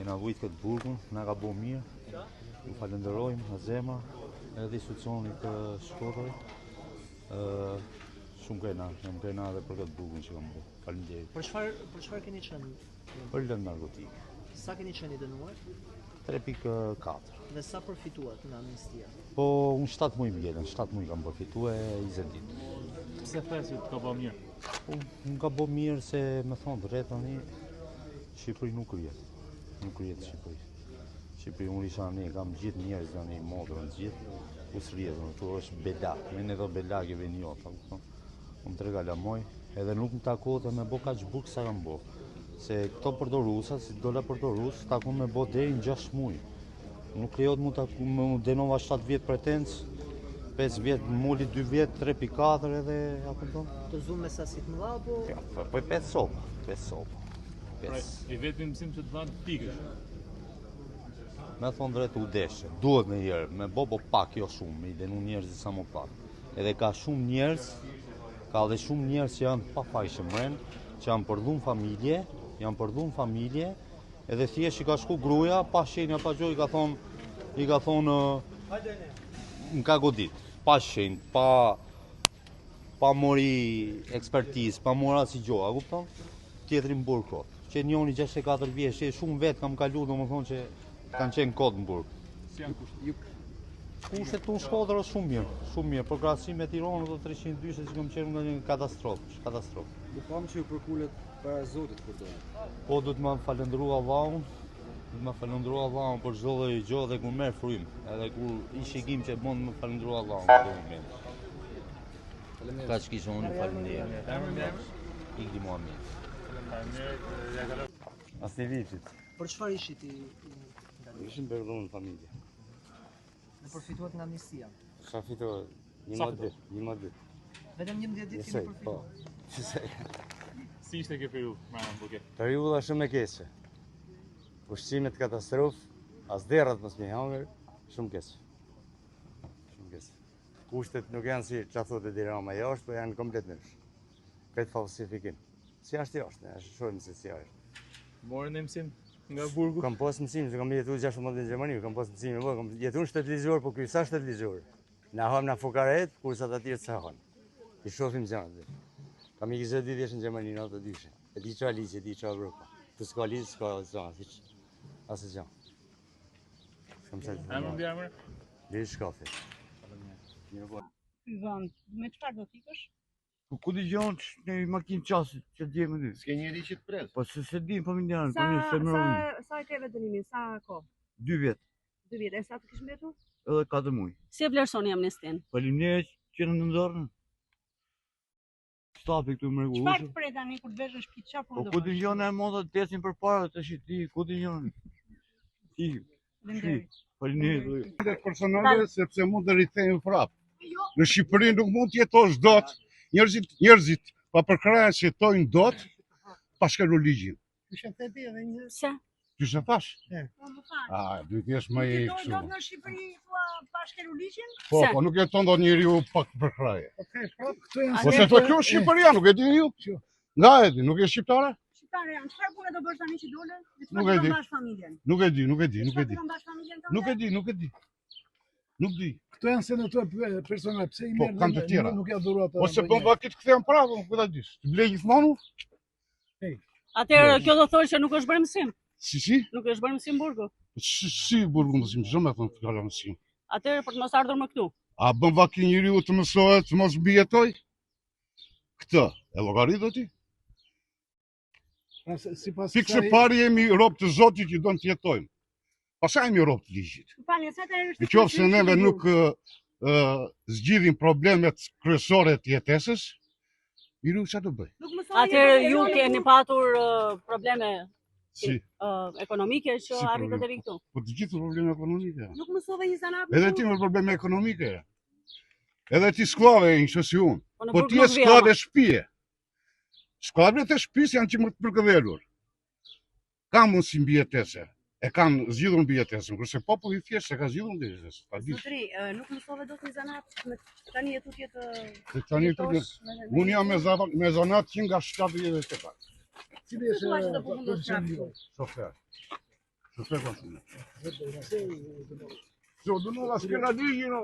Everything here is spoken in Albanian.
Jena vujt këtë burgun, na ka bo mirë. Ju falenderojmë nga zemra edhe institucionit të Shkodrës. Ë shumë krenar, jam krenar edhe për këtë burgun që kam bërë. Faleminderit. Për çfarë për çfarë keni qenë? Për lëndë narkotike. Sa keni qenë i dënuar? 3.4. Dhe sa përfituat nga amnistia? Po, unë 7 muaj më ngelën, 7 muaj kam përfitu e 20 ditë. Pse the se të ka bë mirë? Po, më ka bo mirë se me thonë drejt tani, Shqipëri nuk rrihet. Nuk rrihet Shqipëri. Shqipëri unë isha ne, kam gjithë njerëz tani, motrën gjithë, ku s'rrihet, unë këtu është bela, me ne do bela ke veni jo, ta kupton? Unë tre kalamoj, edhe nuk më takohet me bo kaq burg sa kam bo. Se këto përdorusa, si dola përdorus, takon me bo deri në 6 muaj. Nuk lejohet mu ta më dënova 7 vjet pretencë, 5 vjet muli 2 vjet 3.4 edhe a kupton? Të zumë me sasi të mëdha apo Ja, po po 5 sopa, 5 sopa. Pra, 5. i vetmi mësim që të dhanë pikësh. Me thonë drejt u deshe, duhet në herë, me bo po pak, jo shumë, me i denu njerëzit sa më pak. Edhe ka shumë njerëz, ka dhe shumë njerëz që janë pafajshëm mren, që janë përdhun familje, janë përdhun familje, Edhe thjesht i ka shku gruaja, pa shenja, pa gjë, i ka thonë, i ka thonë, më ka godit, pa shenjë, pa, pa mori ekspertizë, pa mori asnjë gjë, a kupton? Tjetri në burg kot. Që njoni 64 vjeç, që shumë vet kam kalu, domethënë që kanë qenë kot në burg. Si janë kushtet? Kushtet këtu në Shkodër është shumë mirë, shumë mirë. Për krahasim me Tironën do 302 që kam qenë nga një katastrofë, katastrofë. U pamë që ju përkulet para Zotit kur doni. Po duhet me falënderu Allahun, duhet me falënderu Allahun për çdo lloj gjë dhe kur merr frymë, edhe kur i shikim që bën me falënderu Allahun në këtë moment. Faleminderit. Kaq kisha unë faleminderit. Igli Muhammed. Faleminderit, ja kaloj. Asnjë vitit. për çfarë ishit i, i ndaluar? Ishim për dhunë familje. Dhe përfituat nga amnistia. Sa fitove? Një Sa më dy, një më dy. Vetëm 11 ditë keni Njësoj, po. përfituar. Njësoj. Si ishte kjo periudhë mbrapa në burg? Periudha shumë e keqe. Ushqimet katastrofë, as derrat mos më hangër, shumë keq. Shumë keq. Kushtet nuk janë si çfarë thotë Edi Rama jashtë, po janë komplet ndryshe. Këtë falsifikim. Si është jashtë, ne shohim se si është. Morën e mësim nga burgu? Kam pas mësim, se kam jetu 16 vjet në Gjermani, kam pas mësim, po, kam jetu në shtet ligjor, po ky sa shtet ligjor. Na ham na fukaret, kurse ata tjerë s'e hanë. I shohim gjërat. Kam ikë 22 vjeç në Gjermani, në 92. E di çfarë ligji, e di çfarë Evropa. Tu s'ka ligj, s'ka asgjë, hiç. Asgjë. gjë. S'kam çfarë të Emër them. mbi emër? Liri shkafi. Mirë po. ky vend, me çfarë do t'ikësh? Po ku dëgjon që në makinë qasit që dje më dy? S'ke njeri që të pres. Po se se dim familjarët, Sa po një se më sa ronë. sa e ke vetë dënimin, sa kohë? Dy vjet, Dy vjet, e sa të kish mbetur? edhe 4 muaj. Si e vlerësoni amnistinë? Faleminderit që në ndorën. Stafi këtu më Çfarë rregullueshëm. të pret tani kur të vesh në shtëpi, çfarë Po punë do ku bësh? dëgjon e moda të ecin përpara të shi ti, ku dëgjon? Ti, Faleminderit. faleminderit. Dhe personale sepse mund të rikthehen prapë. Në Shqipëri nuk mund të jetosh dot. Njerëzit, njerëzit pa përkrahje s'jetojnë dot pa shkelur ligjin. Pse? Ty se thash? Po më fal. A, duhet të jesh më i Nuk jetoj kështu. dot në Shqipëri thua pa shkelur ligjin? Po, Pse? po nuk jeton dot njeriu pa përkrahje. Këto janë Po se thua kjo është Shqipëria, nuk e di ju. Nga e di, nuk je shqiptare? Shqiptare janë. Çfarë pune do bësh tani që dole? Me Nuk çfarë e do di. mbash familjen? Nuk e di, nuk e di, Me nuk e çfarë di. do mbash familjen tënde? Nuk e di, nuk e di. Nuk di. Këto janë sende tua pe- personale, pse i Po, merr kam dhe të tjera. Nuk ja dhuru ato. Ose bën vakit kthehem prapë, ku ta dish. Të blej gjithmonë? unë? Atëherë kjo do thotë që nuk është bërë mësim. Si si? Nuk është bërë mësim burgu. Si, si burgu mësim, çdo më thon fjala mësim. Atëherë për të mos ardhur më këtu. A bën vaki njeriu të mësohet të mos mbijetoj? Këtë, e llogarit do ti? Pra, se- sipas Fikse kësaj- pari jemi rob të Zotit që don të jetojmë. Pastaj jemi rob të ligjit. Më falni, sa të herë është Në qoftë se neve nuk ë, ë, zgjidhim problemet kryesore të jetesës, njeriu çfarë do bëj? Nuk mësoni Atëherë ju keni patur ë, probleme Si, ë, ekonomike që Si arritët probleme? deri këtu. po të gjithë probleme ekonomike. Nuk mësove një zanat. Edhe ti me probleme ekonomike. Edhe ti sklave, një si unë. Po në Po burg ti je nuk vjen. sklave shtëpie. Sklavët e shtëpisë janë që më të përkëdhelur. Ka mundësi mbijetese. E kanë zgjidhur mbijetesën, kurse populli i thjeshtë se ka zgjidhur mbijetesën. Ta di. Zotri, ë, nuk mësove dot një zanat, me tani e tutje të Se tani jetosh të me- me- unë jam me zanat, me zanat që nga 78. Cili është Thua që do përfundosh profesioni prapë juaj? Shofer. Të tre konsume. Se u dënova s'kena ligjin, o.